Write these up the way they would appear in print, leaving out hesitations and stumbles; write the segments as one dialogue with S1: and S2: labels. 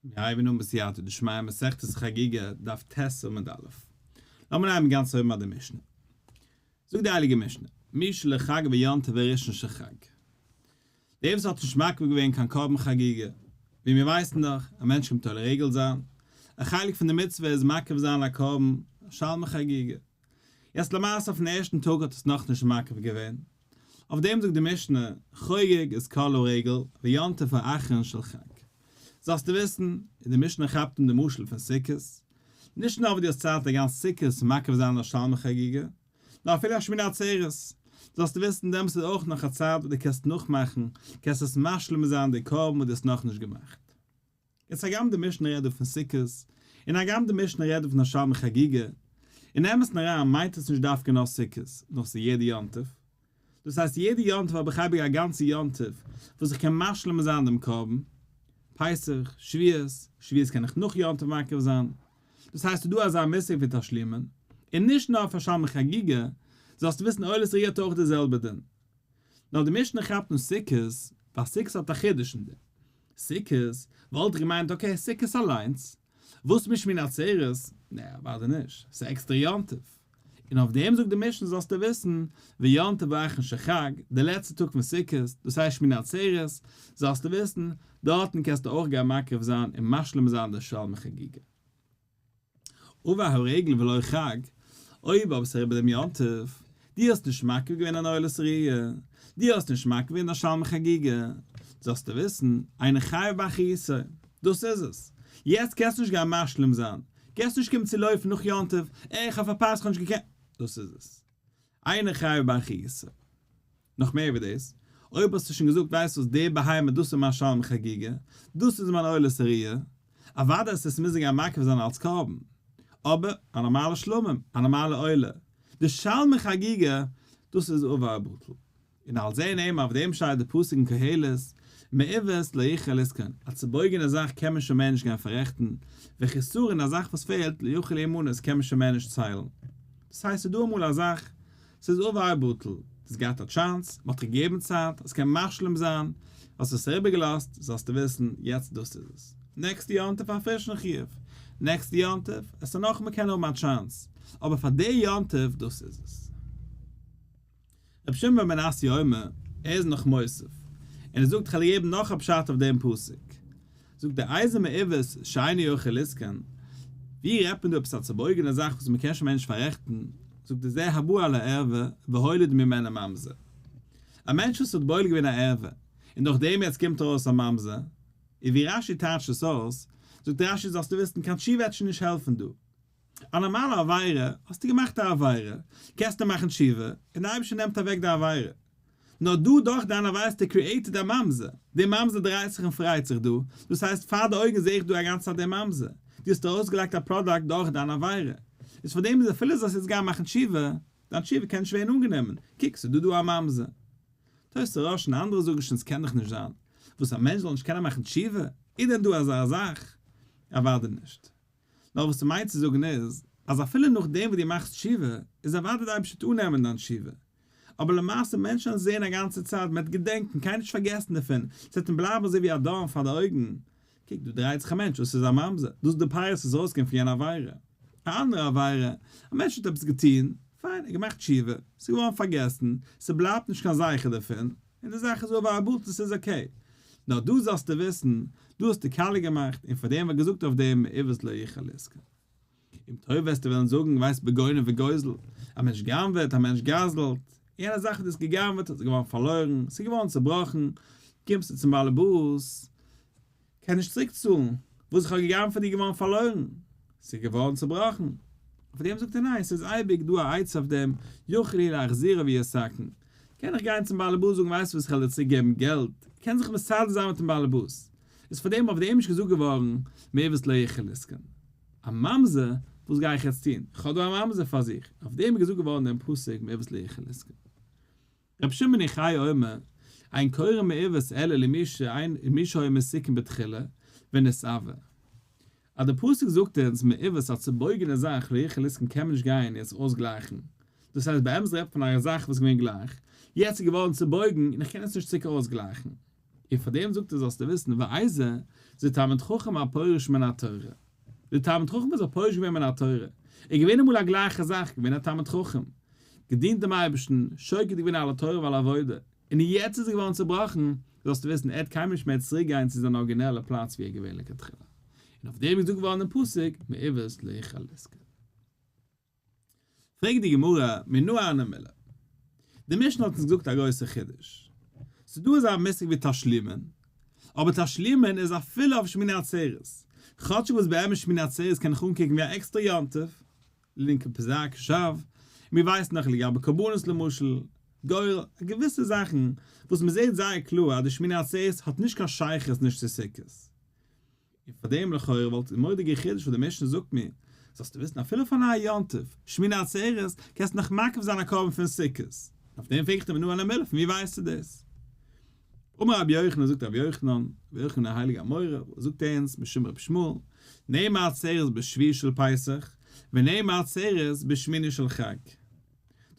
S1: מיר הייבן אן בסייעתא דשמיא מסכת חגיגה דף ט' עמוד א'. לאמיר הייבן גאנץ אויבן ביי די משנה. זאגט די הייליגע משנה, מי שלא חג ביום טוב הראשון של חג. דער וואס האט נישט מקריב געווען קיין קרבן חגיגה, ווי מיר ווייסן דאך, א מענטש קומט עולה רגל זיין, א חלק פון די מצוה איז מקריב זיין א קרבן שלמי חגיגה. יעצט למעשה אויפן ערשטן טאג האט עס נאכנישט מקריב געווען, אויף דעם זאגט די משנה, חוגג את כל הרגל ויום טוב האחרון של חג. זאלסטו וויסן, און די משנה כאפט אן די משל פון סוכות, נישט נאר וואס דו האסט צייט א גאנץ סוכות מקריב זיין א שלמי חגיגה, נאר אפילו א שמיני עצרת, זאלסטו וויסן דעמאלטס איז אויך נאך א צייט וואס דו קענסט נאכמאכן, קענסט עס משלים זיין די קרבן וואס דו האסט נאכנישט געמאכט. יעצט הגם די משנה רעדט דא פון סוכות, און הגם די משנה רעדט דא פון א שלמי חגיגה, אין אמת'ן אריין מיינט עס נישט דווקא נאר סוכות, נאר ס'איז יעדע יום טוב. דאס הייסט יעדע יום טוב האב איך אייביג א גאנצע יום טוב וואס איך קען משלים זיין דעם קרבן, פסח, שבועות, שבועות קען איך נאך יום טוב מקריב זיין. דאס הייסט ס'איז דא אזא מושג ווי תשלומין, און נישט נאר פאר שלמי חגיגה, זאלסטו וויסן עולת ראיה האט אויך די זעלבע דין. נאר די משנה כאפט אן סוכות, ווייל סוכות האט א חידוש אין דעם. סוכות, וואלט איך געמיינט okay סוכות אליינס, וואס מיט שמיני עצרת? נע אוודאי נישט, ס'איז עקסטערע יום טוב. און אויף דעם זאגט די משנה זאלסטו וויסן, ויום טוב האחרון של חג, די לעצטע טאג פון סוכות, דאס הייסט שמיני עצרת, זאלסטו וויסן, דארטן קענסטו אויך גיין מקריב זיין און משלים זיין די שלמי חגיגה. עבר הרגל ולא חג, אויב אבער ס'איז אריבער דעם יום טוב, דו האסט נישט מקריב געווען אן עולת ראיה, דו האסט נישט מקריב געווען א שלמי חגיגה, זאלסטו וויסן, אינו חייב באחריותו, דאס איז עס, יעצט קענסטו נישט גיין משלים זיין, קענסט נישט קומען צו לויפן נאך יום טוב, אה איך האב פארפאסט איך האב נישט געקענט, דאס איז עס, אינו חייב באחריותו. נאך מער ווי דאס, אויב האסטו שוין געזאגט ווייסט וואס די בהמה דאס איז מיין שלמי חגיגה, דאס איז מיין עולת הראיה, אוודאי עס איז מוז גיין מקריב זיין אלס קרבן, אבער א נארמאלע שלמים, א נארמאלע עולה, די שלמי חגיגה, דאס איז עבר ובטל. און על זה נאמר אויף דעם שטייט די פסוק אין קהלת, מעוות לא יוכל לתקון, א צובויגענע זאך קען מען שוין מער נישט גיין פאררעכטן, וחסרון א זאך וואס פעלט לא יוכל להימנות קען מען שוין מער נישט ציילן. דאס הייסט ס'איז דא אמאל א זאך ס'איז עבר ובטל, דו האסט געהאט א chance, מ'האט דיך געגעבן צייט, עס קען משלים זיין, האסט עס אריבערגעלאזט, זאלסטו וויסן, יעצט דאס איז עס. נעקסטע יום טוב א פרישן חיוב, נעקסטע יום טוב, עס איז נאך מ'קען האבן א chance, אבער פאר די יום טוב דאס איז עס. רבי שמעון בן מנסיא אומר, ער איז נאך מוסיף, און ער זאגט כ'על געבן נאך א פשט אויף דעם פסוק. זאגט ער איזה מעוות שאינו יכול לתקון, ווי רעדט מען דא עפעס א צובויגענע זאך וואס מ'קען שוין מער נישט פאררעכטן, זאגט ער זה הבא על הערווה והוליד ממנה ממזר, א מענטש וואס האט בועל געווען א ערווה און דורך דעם יעצט קומט ארויס א ממזר, און ווי רש"י טייטשט עס אויס, זאגט רש"י זאלסטו וויסן קיין תשובה וועט שוין נישט העלפן דא, א נארמאלע עבירה, האסטו געמאכט א עבירה, קענסטו מאכן תשובה, און די אייבערשטער נעמט אוועק די עבירה. נאר דא דורך דיין עבירה האסטו created א ממזר, דער ממזר דרייט זיך און פרייט זיך דא, דאס הייסט פאר די אויגן זעה איך דא א גאנצע צייט דער ממזר, דו האסט ארויסגעלייגט א product דורך דיין עבירה, איז פאר דעם איז אפילו זאלסט יעצט גיין מאכן תשובה, דיין תשובה קען נישט ווערן אנגענומען, קוק ס'איז דא דא א ממזר. תוס' הרא"ש און אנדערע זאגן שוין ס'קען דאך נישט זיין, וואס א מענטש זאל נישט קענען מאכן תשובה, איז דען דא אזא זאך? אוודאי נישט. נאר וואס ס'מיינט צו זאגן איז, אז אפילו נאכדעם וואס דו מאכסט תשובה, איז אוודאי די אייבערשטער וועט אננעמען דיין תשובה. אבער למעשה מענטשן וועלן זען א גאנצע צייט, מ'וועט געדענקען, קיינער נישט פארגעסן דערפון, ס'וועט אים בלייבן אזוי ווי א דארן פאר די אויגן, קוק דא דרייט זיך א מענטש, דאס איז א ממזר, דאס איז די פירות וואס איז ארויסגעקומען פון יענע עבירה. א אנדערע עבירה, א מענטש האט עפעס געטון, פיין, ער האט געמאכט תשובה, ס'איז געווארן פארגעסן, ס'בלייבט נישט קיין זכר דערפון, און די זאך איז עבר ובטל ס'איז okay. נאר דא זאלסטו וויסן, דא האסטו קאליע געמאכט, און פאר דעם ווערט געזאגט אויף דעם מעוות לא יוכל לתקון. אם טוב וועסטו וועלן זאגן, ווייסט בגונב וגוזל, א מענטש גנב'עט, א מענטש גזל'ט, יענע זאך וואס דו האסט געגנב'עט איז געווארן פארלוירן, ס'איז געווארן צובראכן, קומסטו צום באלעבאס, קען נישט צוריק צאלן, וואס איך האב געגנב'ט פאר דיר געווארן פארלוירן, ס'איז געווארן צובראכן. אויף דעם זאגט ער ניין, ס'איז אייביג דא א עצה אויף דעם, יכול הוא להחזירו ויתקן. קען איך גיין צום באלעבאס זאגן ווייסט וואס איך וועל דיר צוריק געבן געלט, קען זיך מסדר זיין מיטן באלעבאס. איז פאר דעם אויף דעם נישט געזאגט געווארן מעוות לא יוכל לתקון. א ממזר, וואס גיי איך יעצט טון? איך האב דא א ממזר פאר זיך. אויף דעם איז געזאגט געווארן דעם פסוק מעוות לא יוכל לתקון. רבי שמעון יוחאי אומר, אין קורין מעוות אלא למי שהיה מתוקן בתחילה ונתעוור. אז דער פסוק זאגט אונז מעוות א צובויגענע זאך לא יוכל לתקון קען מען נישט גיין יעצט אויסגלייכן, דאס הייסט באמת רעדט פון א זאך וואס איז געווען גלייך, יעצט איז געווארן צובויגן און איך קען עס נישט צוריק אויסגלייכן. און פאר דעם זאגט ער זאלסטו וויסן ואיזה זה תלמיד חכם הפורש מן התורה. דער תלמיד חכם איז א פורש געווען מן התורה, איז געווען אמאל א גלייכע זאך, געווען א תלמיד חכם, געדינט דעם אייבערשטן, שוקד געווען על התורה ועל העבודה, און יעצט איז ער געווארן צעבראכן, זאלסטו וויסן, ער וועט קיינמאל נישט מער צוריק גיין צו זיין ארגינעלע פלאץ ווי ער איז געווען לכתחילה. און אויף דעם איז געזאגט געווארן דעם פסוק, מעוות לא יוכל לתקון. פרעגט די גמרא, מנא הני מילי? די משנה האט אונז געזאגט א גרויסע חידוש. ס'איז דא אזא מושג ווי תשלומין, אבער תשלומין איז אפילו אויף שמיני עצרת, כאטשיג וואס באמת שמיני עצרת קען איך אנקוקן ווי א עקסטערע יום טוב, לינקע פזר קשב, און מיר ווייסן נאך לגבי קרבנות למשל, גורל, געוויסע זאכן וואס מ'זעט זייער קלאר אז די שמיני עצרת האט נישט קיין שייכות נישט צו סוכות. און פאר דעם לכאורה וואלט די מורא'דיגע חידוש וואס די משנה זאגט מיר, זאלסטו וויסן אפילו פאר א יום טוב, שמיני עצרת, קענסטו נאך מקריב זיין א קרבן פון סוכות. און אויף דעם פרעגט ער מנא הני מילי, פון ווי ווייסטו דאס? אמר רבי יוחנן, זאגט רבי יוחנן, רבי יוחנן דער הייליגער אמורא, וואס זאגט ער אונז משום רבי ישמעאל, נאמר עצרת בשביעי של פסח, ונאמר עצרת בשמיני של חג.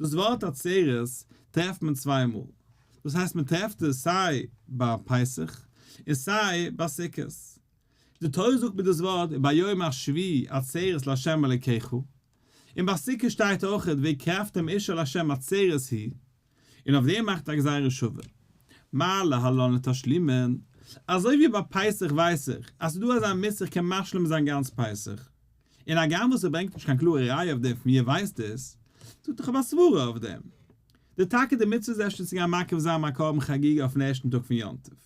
S1: דאס ווארט עצרת טרעפט מען צוויי מאל, דאס הייסט מען טרעפט עס סיי ביי פסח און סיי ביי סוכות. די תורה זאגט מיר דאס ווארט וביום השביעי עצרת לה' אלוקיך, און ביי סוכות שטייט אויכעט והקרבתם אשה לה' עצרת היא, און אויף דעם מאכט א גזירה שווה. מה להלן לתשלומין, אזוי ווי ביי פסח ווייס איך אז ס'איז דא אזא מצוה איך קען משלים זיין גאנץ פסח, און הגם וואס ער ברענגט נישט קיין קלארע ראיה אויף דעם פון ווי ער ווייסט עס, זאגט איך האב א סברה אויף דעם. די טאקע די מצוה איז אפשר צו גיין מקריב זיין מיין קרבן חגיגה אויפן ערשטן טאג פון יום טוב.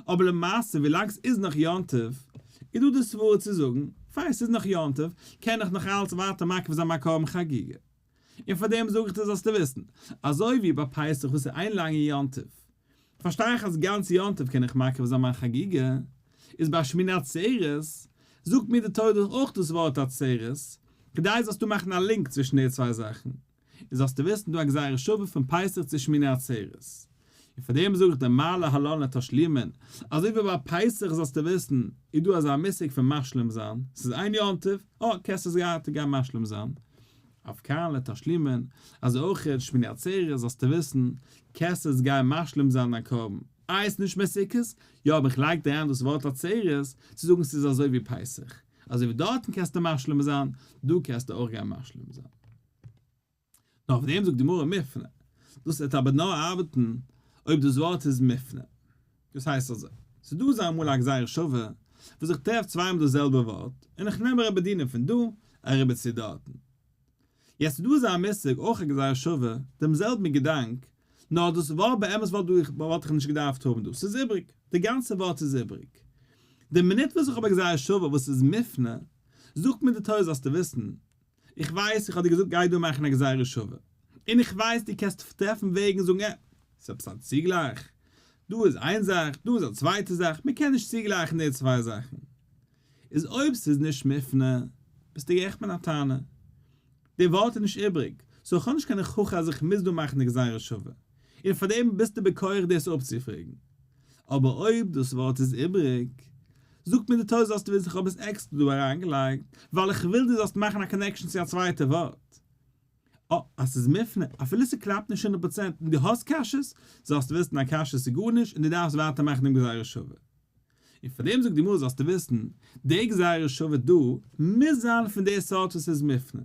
S1: אבער למעשה ווילאנג ס'איז נאך יום טוב, איז דא די סברה צו זאגן, פיין ס'איז נאך יום טוב, קען איך נאך אלץ ווייטער מקריב זיין מיין קרבן חגיגה. און פאר דעם זאג איך דיר זאלסטו וויסן, אזוי ווי ביי פסח וואס איז איין לאנגע יום טוב, פארשטיי איך אז גאנץ יום טוב קען איך מקריב זיין מיין חגיגה, איז ביי שמיני עצרת, זאגט מיר די תורה דאך אויך דאס ווארט עצרת, כדי זאלסטו מאכן א לינק צווישן די צוויי זאכן, און זאלסטו וויסן דא א גזירה שווה פון פסח צו שמיני עצרת. און פאר דעם זאג איך דיר מה להלן לתשלומין, אזוי ווי ביי פסח זאלסטו וויסן איז דא אזא מושג פון משלים זיין, ס'איז איין יום טוב, אה, קענסט עס גייט גיין משלים זיין, אף כאן לתשלומין, אזוי אויך אין שמיני עצרת זאלסטו וויסן, קענסט עס גיין משלים זיין דיין קרבן, איי עס נישט מער סוכות? יא אבער איך לייג דיר אריין דאס ווארט עצרת צו זאגן ס'איז אזוי ווי פסח, אזוי ווי דארטן קענסטו משלים זיין, דא קענסטו אויך גיין משלים זיין. נאר אויף דעם זאגט די גמרא מופנה, דאס וועט אבער נאר ארבעטן אויב דאס ווארט איז מופנה. דאס הייסט אזוי, ס'איז דא אזא אמאל א גזירה שווה וואס איך טרעף צוויי מאל דאס זעלבע ווארט, און איך נעם אריבער דינען פון דא אריבער צו דארטן. יעצט איז דא אזא מושג אויך א גזירה שווה, דעם זעלבן געדאנק, נאר דאס ווארט באמת וואלט איך נישט געדארפט האבן דא, ס'איז איבריג, די גאנצע ווארט איז איבריג. די מינוט וואס איך האב א גזירה שווה וואס איז מופנה, זאגט מיר די תורה זאלסטו וויסן, איך ווייס איך האב דיר געזאגט גיי דא מאכן א גזירה שווה, און איך ווייס דו קענסט טרעפן וועגן זאגן עה, ס'איז עפעס א צוגלייך, דא איז איין זאך, דא איז א צווייטע זאך, מען קען נישט צוגלייכן די צוויי זאכן. איז אויב ס'איז נישט מופנה, ביסטו גערעכט מיט דיין טענה. די ווארט איז נישט איבריג, so איך האב נישט קיין הוכחה אז איך מוז דא מאכן די גזירה שווה, און פארדעם ביסטו בכח דאס אפצופרעגן. אבער אויב דאס ווארט איז איבריג, זאגט מיר די תורה זאלסטו וויסן איך האב עס עקסטער דא אריינגעלייגט ווייל איך וויל דו זאלסט מאכן א connection צו א צווייטע ווארט. אה, אז ס'איז מופנה, אפילו ס'קלאפט נישט הונדערט פראצענט און דו האסט קשיות, זאלסטו וויסן א קשיא איז גארנישט און דו דארפסט ווייטער מאכן דעם גזירה שווה. און פאר דעם זאגט די גמרא זאלסטו וויסן, די גזירה שווה דא מוז זיין פון די סארט וואס איז מופנה.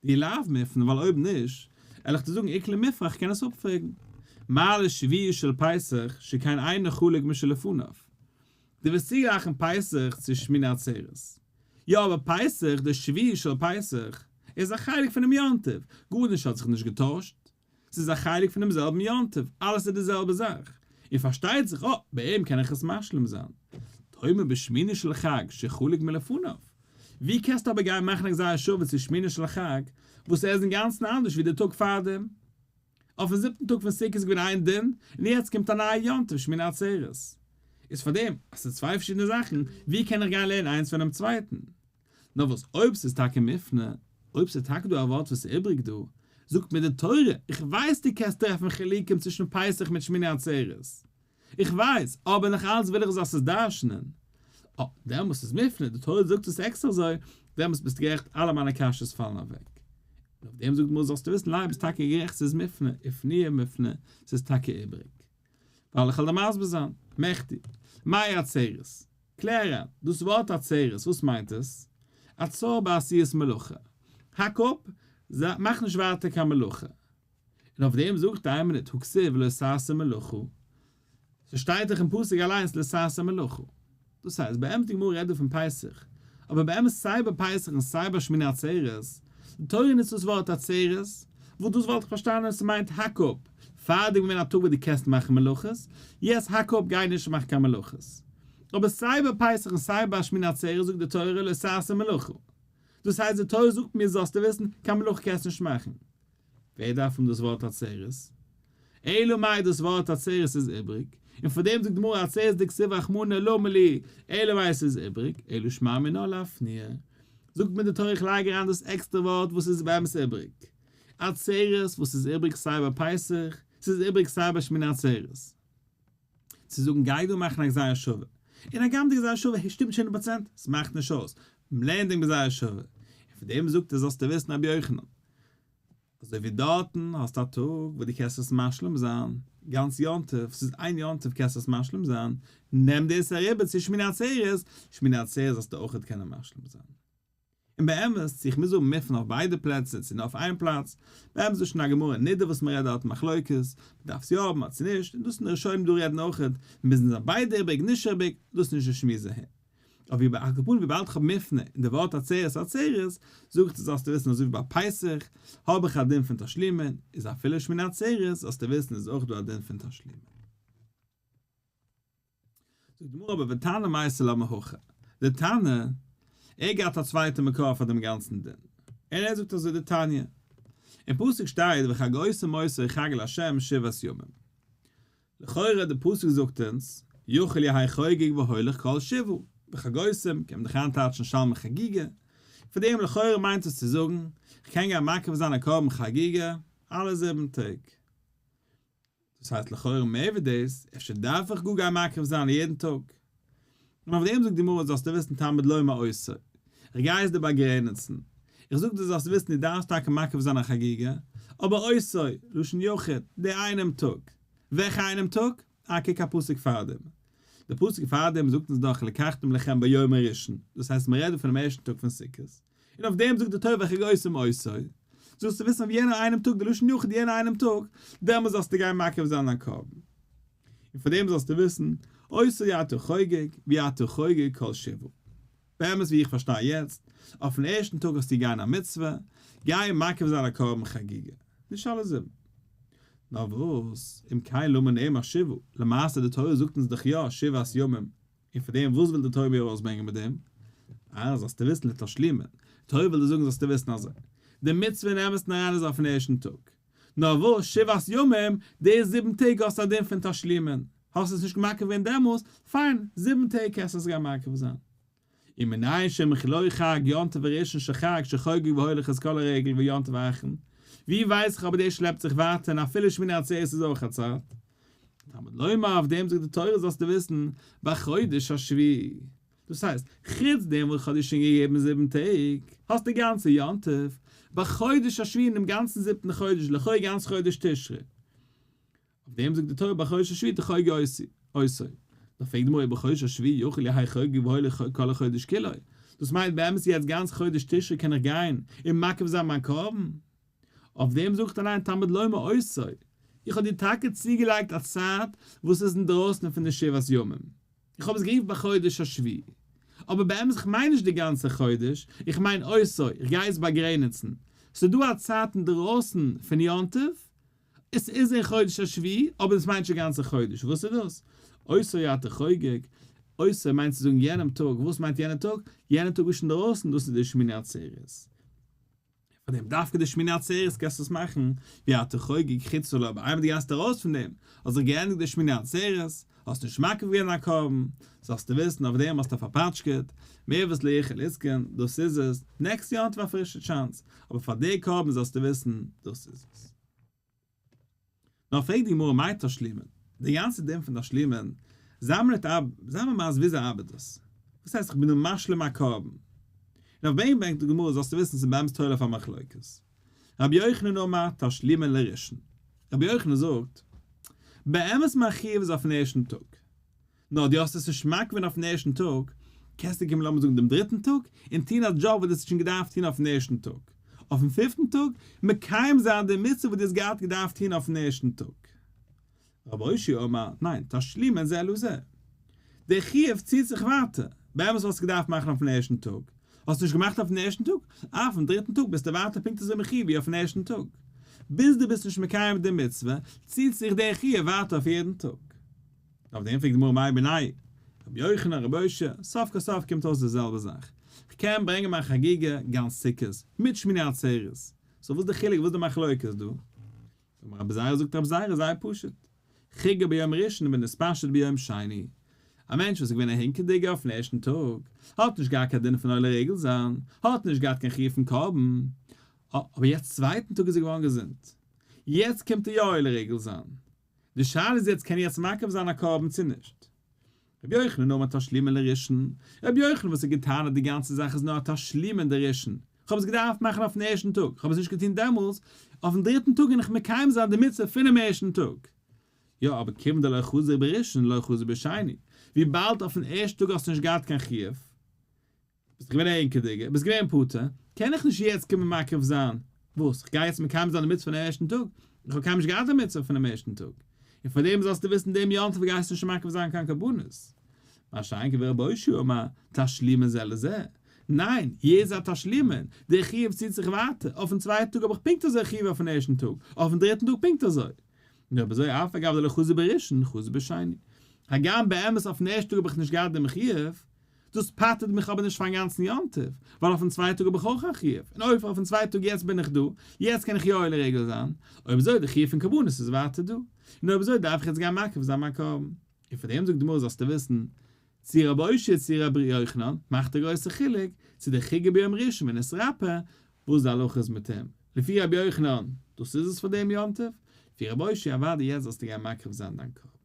S1: דאי לאו מופנה ווייל אויב נישט, על איך דיר זאגן איכא למיפרך כ'קען עס אפפרעגן. מה לשביעי של פסח שכן אינו חלוק משלפניו. דו ווילסט צוגלייכן פסח צו שמיני עצרת. יא אבער פסח, די שביעי של פסח, איז א חלק פונעם יום טוב, גארנישט האט זיך נישט געטוישט. ס'איז א חלק פונעם זעלבן יום טוב, אלעס איז די זעלבע זאך. און פארשטייט זיך, אה, ביי אים קען איך עס משלים זיין. תאמר בשמיני של חג שחלוק מלפניו. ווי קענסטו אבער גיין מאכן א גזירה שווה צו שמיני של חג, וואס ער איז אינגאנצן אנדערש ווי די טאג פארדעם? אויפן זיבטן טאג פון סוכות איז געווען איין דין, און יעצט קומט א נייע יום טוב שמיני עצרת. איז פארדעם, אז ס'איז צוויי פארשידענע זאכן, ווי קען איך גיין לערנען איינס פונעם צווייטן? נאר וואס אויב ס'איז טאקע מופנה, אויב ס'איז טאקע דא א ווארט וואס איז איבריג דא, זאגט מיר די תורה, איך ווייס דו קענסט טרעפן חילוקים צווישן פסח מיט שמיני עצרת, איך ווייס, אבער נאך אלץ וויל איך זאלסט עס דרש'נען. אה, דעמאלס איז מופנה, די תורה זאגט עס עקסטער אזוי, דעמאלס ביסטו גערעכט, אלע מיינע קשיות פאלן אוועק. און אויף דעם זאגט די גמרא זאלסטו וויסן, ליי ביסט טאקע גערעכט ס'איז מופנה, איפנויי מופנה, ס'איז טאקע איבריג. ווייל איך וועל דיר מסביר זיין. מכדי, מאי עצרת? קלער אריין, דאס ווארט עצרת, וואס מיינט עס? עצור בעשיית מלאכה. האק אפ, מאך נישט ווייטער קיין מלאכה. און אויף דעם זאגט איין מינוט, הא כתיב לא תעשה מלאכה. ס'שטייט דאך אין פסוק אליינס לא תעשה מלאכה. דאס הייסט, באמת די גמרא רעדט דא פון פסח, אבער באמת סיי ביי פסח און סיי ביי שמיני עצרת, די תורה נוצט דאס ווארט עצרת, וואס דאס וואלט איך פארשטאנען אז ס'מיינט האק אפ, פארדעם געווען א טאג וואס דו קענסט מאכן מלאכות, יעצט האק אפ גיי נישט מאך קיין מלאכות. אבער סיי ביי פסח און סיי ביי שמיני עצרת זאגט די תורה לא תעשה מלאכה. דאס הייסט די תורה זאגט מיר זאלסטו וויסן, קיין מלאכה קענסט נישט מאכן. ווער דארף האבן דאס ווארט עצרת? אלא מאי דאס ווארט עצרת איז איבריג, און פאר דעם זאגט די גמרא עצרת דכתיב רחמנא למה לי, אלא מאי עס איז איבריג, אלא שמע מינה לאפנויי. זאגט מיר די תורה איך לייג אריין דאס עקסטערע ווארט וואס איז באמת איבריג. עצרת וואס איז איבריג סיי ביי פסח, ס'איז איבריג סיי ביי שמיני עצרת. צו זאגן גיי דא מאכן א גזירה שווה, און הגם די גזירה שווה שטימט נישט הונדערט פראצענט, ס'מאכט נישט אויס, מ'לערנט דעם גזירה שווה, און פון דעם זאגט ער זאלסטו וויסן רבי יוחנן, אזוי ווי דארטן האסטו א טאג וואס דו קענסט עס משלים זיין, גאנץ יום טוב, ס'איז איין יום טוב קענסטו עס משלים זיין, נעם דאס אריבער צו שמיני עצרת, שמיני עצרת זאלסטו אויכעט קענען משלים זיין. און באמת, צו איך מוז האבן מופן אויף ביידע פלעצער צו נאר אויף איין פלאץ, באמת איז דאס שוין א גמרא אין נידה וואס מ'רעדט דארט מחלוקת, מ'דארף עס יא האבן אדער צו נישט, און דאס און די ראשונים דא רעדן אויכעט, מוזן זיין ביידע איבריג נישט איבריג, דאס איז נישט די שמועס אהער. אבער ווי על כל פנים וויבאלד איך האב מופנה אין די ווארט עצרת עצרת, זאג איך דיר זאלסטו וויסן אזוי ווי ביי פסח האב איך א דין פון תשלומין, איז אפילו שמיני עצרת זאלסטו וויסן איז אויך דא א דין פון תשלומין. זאגט די גמרא אבער ותנא מייתי לה מהכא, די תנא, ער געהאט א צווייטע מקור פאר דעם גאנצן דין, און ער זאגט אזוי דתניא, אין פסוק שטייט וחגותם אותו חג לה' שבעת ימים, לכאורה די פסוק זאגט אונז, יכול יהא חוגג והולך כל שבעה, וחגותם קען מען דאך איינטייטשן שלמי חגיגה, פון דעם לכאורה מיינט עס צו זאגן, כ'קען גיין מקריב זיין א קרבן חגיגה אלע זיבן טעג. דאס הייסט לכאורה מער ווי דאס, אפשר דארף איך גאר גיין מקריב זיין יעדן טאג. און אויף דעם זאגט די גמרא זאלסטו וויסן תלמוד לומר אותו, איך גיי עס דיר באגרעניצן, איך זאג דיר זאלסט וויסן דו דארפסט טאקע מקריב זיין א חגיגה, אבער אותו, לשון יחיד, די איינעם טאג. וועלכע איינעם טאג? אה, קוק א פסוק פארדעם. די פסוק פארדעם זאגט אונז דאך ולקחתם לכם ביום הראשון, דאס הייסט מען רעדט דא פונעם ערשטן טאג פון סוכות, און אויף דעם זאגט די תורה וחגותם אותו, זאלסטו וויסן אויף יענעם איינעם טאג, די לשון יחיד יענעם איינעם טאג, דעמאלס זאלסטו גיין מקריב זיין דיין קרבן. און פאר דעם זאלסטו וויסן, אותו אתה חוגג, ואי אתה חוגג כל שבעה. באמת ווי איך פארשטיי יעצט, אויפן ערשטן טאג האסטו גיין א מצוה, גיי מקריב זיין א קרבן חגיגה, נישט אלע זיבן. נאר וואס, אם כן למה נאמר שבעה, למעשה די תורה זאגט אונז דאך יא שבעת ימים, און פאר דעם וואס וויל די תורה מיר ארויסברענגען מיט דעם? אה, זאלסטו וויסן לתשלומין, די תורה וויל דיר זאגן זאלסטו וויסן אזוי, די מצוה אין אמת'ן אריין איז אויפן ערשטן טאג, נאר וואס שבעת ימים, די זיבן טעג האסטו א דין פון תשלומין, האסט עס נישט מקריב געווען דעמאלס, פיין, זיבן טעג קענסטו עס גיין מקריב זיין. ומנין שמכלו חג יום טוב הראשון של חג שחוגג והולך את כל הרגל ויום טוב האחרון, ווי ווייס איך אבער דאס שלעפט זיך ווייטער און אפילו שמיני עצרת איז אויך א צייט. תלמוד לומר אויף דעם זאגט די תורה זאלסטו וויסן בחודש השביעי, דאס הייסט, חוץ דעם וואס איך האב דיר שוין געגעבן זיבן טעג, האסטו גאנצע יום טוב, בחודש השביעי אין דעם גאנצן זיבטן חודש, לכאו' גאנץ חודש תשרי. אויף דעם זאגט די תורה בחודש השביעי תחוגו אותו. דאך פרעגט די גמרא בחודש השביעי יכול יהא חוגג והולך כל החודש כולו, דאס מיינט באמת יעצט גאנץ חודש תשרי קען איך גיין און מקריב זיין מיין קרבן? אויף דעם זאגט אליין תלמוד לומר אותו, איך האב דיר טאקע צוגעלייגט א צייט וואס איז אינדרויסן פון די שבעת ימים, איך האב עס גערופן בחודש השביעי, אבער באמת איך מיין נישט די גאנצע חודש, איך מיין אותו, איך גיי עס באגרעניצן, ס'איז דא א צייט אינדרויסן פון יום טוב, עס איז אין חודש השביעי, אבער דאס מיינט נישט די גאנצע חודש, וואס איז דאס? אותו אתה חוגג, אותו מיינט צו זאגן יענעם טאג, וואס מיינט יענער טאג? יענער טאג איז שוין אינדרויסן, דאס איז די שמיני עצרת. פאר דעם דווקא די שמיני עצרת קענסטו עס מאכן ואי אתה חוגג חוצה לה, אבער איינמאל דו גייסט ארויס פון דעם, האט זיך געענדיגט די שמיני עצרת, האסט נישט מקריב געווען א קרבן, זאלסטו וויסן אויף דעם האסטו פארפאטשקעט, מעוות לא יוכל לתקון, דאס איז עס, next יום טוב א פרישע chance, אבער פאר די קרבן זאלסטו וויסן, דאס איז עס. נאר פרעגט די גמרא מאי תשלומין? די גאנצע דין פון תשלומין, זיי מיר ניט אב, זיי מיר מסביר וויאזוי ארבעט דאס? וואס הייסט איך בין דא משלים א קרבן? און אויף דעם ברענגט די גמרא זאלסטו וויסן ס'איז באמת תולה אויף א מחלוקת. רבי יוחנן אמר תשלומין לראשון. רבי יוחנן זאגט, באמת מיין חיוב איז אויפן ערשטן טאג. נאר דו האסט עס נישט מקריב געווען אויפן ערשטן טאג, קענסטו קומען לאמיר זאגן דעם דריטן טאג, און טון א דזשאב וואס דו האסט שוין געדארפט טון אויפן ערשטן טאג, אויפן פיפטן טאג, מקיים זיין די מצוה וואס דו האסט געהאט געדארפט טון אויפן ערשטן טאג. רבי אושעיא אמר, ניין, תשלומין זה לזה. דער חיוב ציט זיך ווייטער, באמת וואלסטו געדארפט מאכן אויפן ערשטן טאג, האסט נישט געמאכט אויפן ערשטן טאג, אויפן דריטן טאג ביסטו ווייטער פונקט אזוי מחיוב ווי אויפן ערשטן טאג. ביז דו ביסט נישט מקיים די מצוה, ציט זיך דער חיוב ווייטער אויף יעדן טאג. אויף דעם פרעגט די גמרא מאי בינייהו? רבי יוחנן, רבי אושעיא, סוף כל סוף קומט אויס די זעלבע זאך. כ'קען ברענגען מיין חגיגה גאנץ סוכות, מיט שמיני עצרת. so וואס די חילוק, וואס די מחלוקת דא? אמר רבי זירא זאגט רבי זירא זייער פשוט, חיגר ביום ראשון ונתפשט ביום שני, א מענטש וואס איז געווען א הינקעדיגער אויפן ערשטן טאג, האט נישט געהאט קיין דין פון עולה רגל זיין, האט נישט געהאט קיין חיוב פון קרבן, אבער יעצט צווייטן טאג איז ער געווארן געזונט, יעצט קומט ער יא עולה רגל זיין, די שאלה איז יעצט קען ער יעצט מקריב זיין א קרבן צו נישט. רבי יוחנן אמר תשלומין לראשון, רבי יוחנן וואס האט געטענה'ט די גאנצע זאך איז נאר א תשלומין דראשון, כ'האב עס געדארפט מאכן אויפן ערשטן טאג, כ'האב עס נישט געטון דעמאלס, אויפן דריטן טאג גיי איך מקיים זיין די מצוה פונעם ערשטן טאג. יא, אבער כיוון דלא חזי בראשון לא חזי בשני, וויבאלד אויפן ערשטן טאג האסטו נישט געהאט קיין חיוב, ביסט געווען א הינקעדיגער, ביסט געווען פטור, קען איך נישט יעצט קומען מקריב זיין, וואס? כ'גיי יעצט מקיים זיין די מצוה פונעם ערשטן טאג? איך האב קיינמאל נישט געהאט די מצוה פונעם ערשטן טאג, און פאר דעם זאלסטו וויסן דעם יום טוב גייסטו נישט מקריב זיין קיין קרבנות. מה שאין כן ורבי אושעיא אמר, תשלומין זה לזה. ניין, יעדער זאל תשלומין, דער חיוב ציט זיך ווייטער, אויפן צווייטן טאג האב איך פונקט אזוי חיוב אויפן ערשטן טאג, אויפן דריטן טאג פונקט אזוי. און אויב אזוי אף על גב דלא חזי בראשון, חזי בשני. הגם באמת אויפן ערשטן טאג האב איך נישט געהאט דעם חיוב, דאס פטר'ט מיך אבער נישט פארן גאנצן יום טוב, ווייל אויפן צווייטן טאג האב איך אויך א חיוב, און אויב אויפן צווייטן טאג יעצט בין איך דא, יעצט קען איך יא עולה רגל זיין, אויב אזוי די חיוב פון קרבנות איז ווייטער דא, און אויב אזוי דארף איך יעצט גיין מקריב זיין מיין קרבן. און פאר דעם זאגט די גמרא זאלסטו וויסן, צו רבי אושעיא צו רבי יוחנן, מאכט א גרויסע חילוק, צו דער חיגר ביום ראשון ונתרפא, וואס די הלכה איז מיט אים, לפי רבי יוחנן, דאס איז עס פאר דעם יום טוב, לפי רבי אושעיא אוודאי יעצט זאלסטו גיין מקריב זיין דיין קרבן.